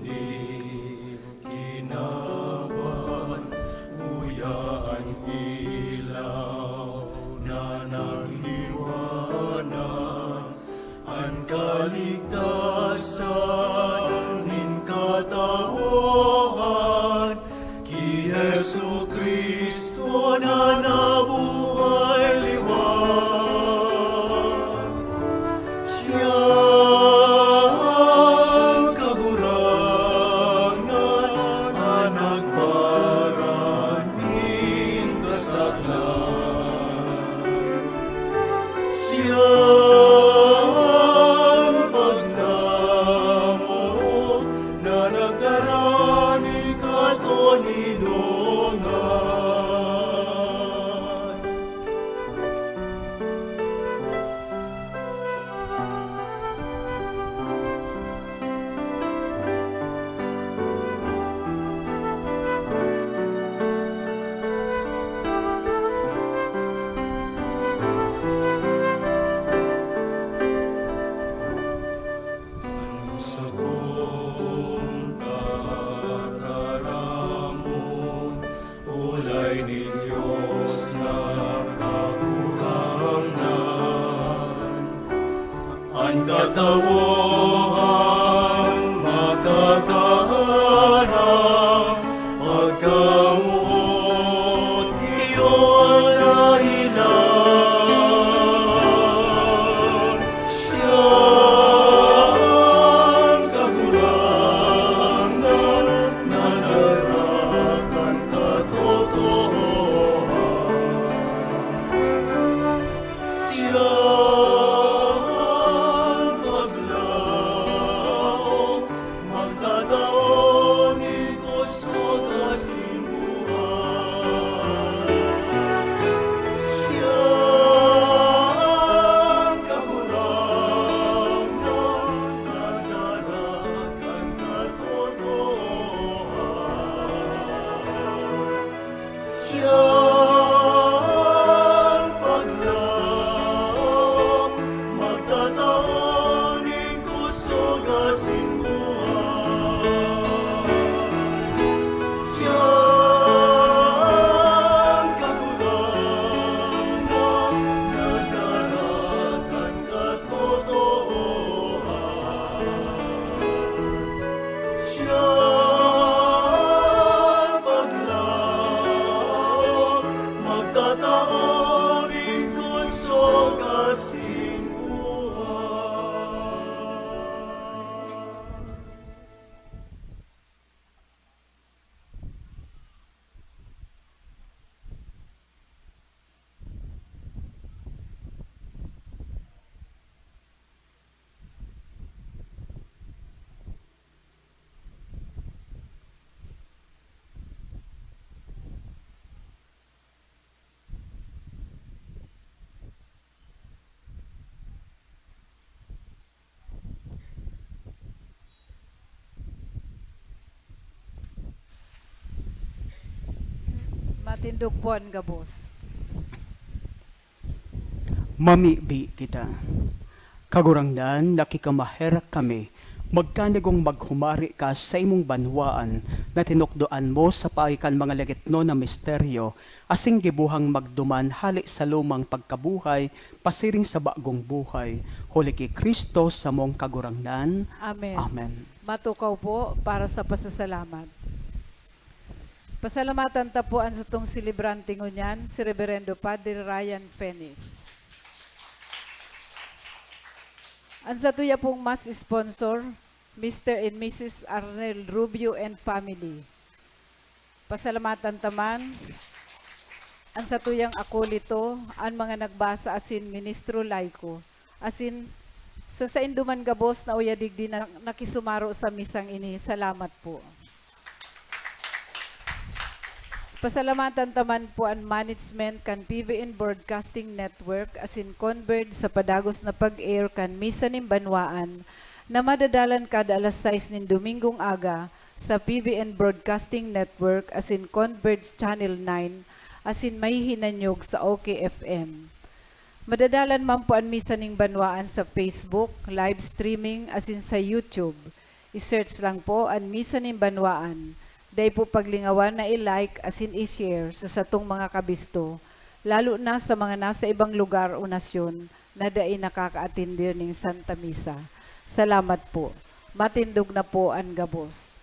di kinaban, uya an ilaw na nagliwanag, an kaligtasan nin katawohan, ki Jesu-Cristo na nabuhay liwat. Siya an Kagurangnan na nagpara nin kasalan. Siya an pagtamo na nagdara nin katoninongan. An sakong tataramon, olay nin Dios na Kagurangnan. An katawohan makakaarap pagkamoot iyo dahilan. Siya an Kagurangnan na nagdara kan katotoohan. Siya an paglaom, magtatao nin kusog asin buhay. Siya an Kagurangnan na nagdara kan katotoohan. Siya an paglaom, magtatao nin kusog asin buhay. Siya an Kagurangnan na nagdara kan katotoohan. Siya an paglaom, magtatao nin kusog asin buhay. Matindog po an gabos. Mamibi kita. Kagurangnan, nakikamaherak kami, magkanigong maghumari ka sa imong banwaan na tinukdoan mo sa paagi kan mga lagitnon na misteryo, asin gibuhang magduman hale sa lumang pagkabuhay pasiring sa bagong buhay, huli ki Cristo samong Kagurangnan. Amen. Amen. Matukaw po para sa pasasalamat. Pasalamatan ta po an satong selebrante ngunyan, si Reberendo Padre Ryan Fenis. An satuya pong mass sponsor, Mister and Missus Arnel Rubio and family. Pasalamatan ta man an satuyang akolito, an mga nagbasa asin ministro laiko, asin sa saindo man gabos na uya digdi na nakisumaro sa misang ini, salamat po. Pasalamatan ta man po an management kan P B N Broadcasting Network asin Converge sa padagos na pag-air kan Misa nin Banwaan na madadalan kada alas sais nin Domingong aga sa P B N Broadcasting Network asin Converge Channel nine asin mahihinanyog sa O K F M. Madadalan man po an Misa nin Banwaan sa Facebook, live streaming asin sa YouTube. I-search lang po an Misa nin Banwaan. Dai po paglingawan na i-like asin i-share sa satong mga kabisto, lalo na sa mga nasa ibang lugar o nasyon na dai nakakaatender nin Santa Misa. Salamat po. Matindog na po an gabos.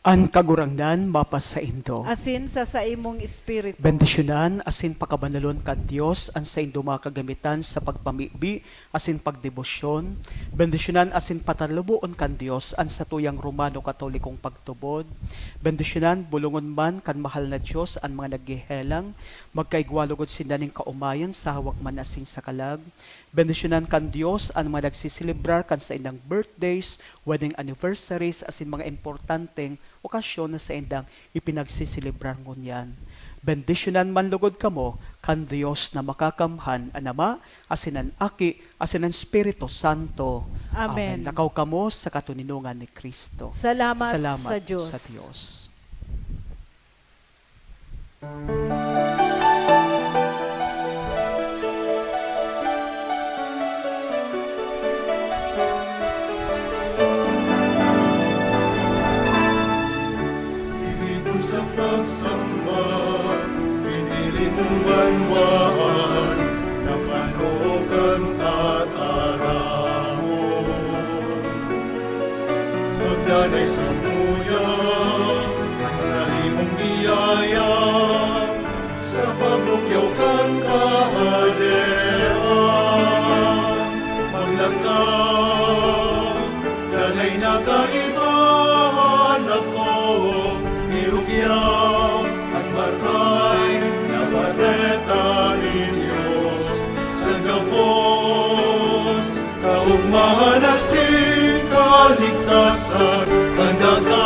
An Kagurangnan mapasaindo. Asin sa saimong espiritu. Bendisyonan asin pakabanalon kan Dios an saindo mga kagamitan sa pagpamibi asin pagdebosyon. Bendisyonan asin pataluboon kan Dios an satuyang Romano Katolikong pagtubod. Bendisyonan, bolongon man kan mahal na Dios an mga naghehelang, magkaigwa logod sinda nin kaomayan sa hawak man asin sa kalag. Bendisyonan kan Dios an mga nagseselebrar kan saindang birthdays, wedding anniversaries, asin mga importanteng okasyon na saindang ipinagseselebrar ngunyan. Bendisyonan man logod kamo kan Dios na makakamhan, an Ama, asin an Aki, asin an Espiritu Santo. Amen. Amen. Lakaw kamo sa katoninongan ni Cristo. Salamat Salamat sa Dios. sa Dios. Ibig sa pagsamba, pinili mong banwaan na panokan tataramon. Pagdanay sa muya, sa imong biyaya, sa pagbukyaw kan Kahadean, maglakaw, danay na kaibahan ako, irugya an maray na bareta nin Dios. Sa gabos, kaogmahan asin kaligtasan, an daga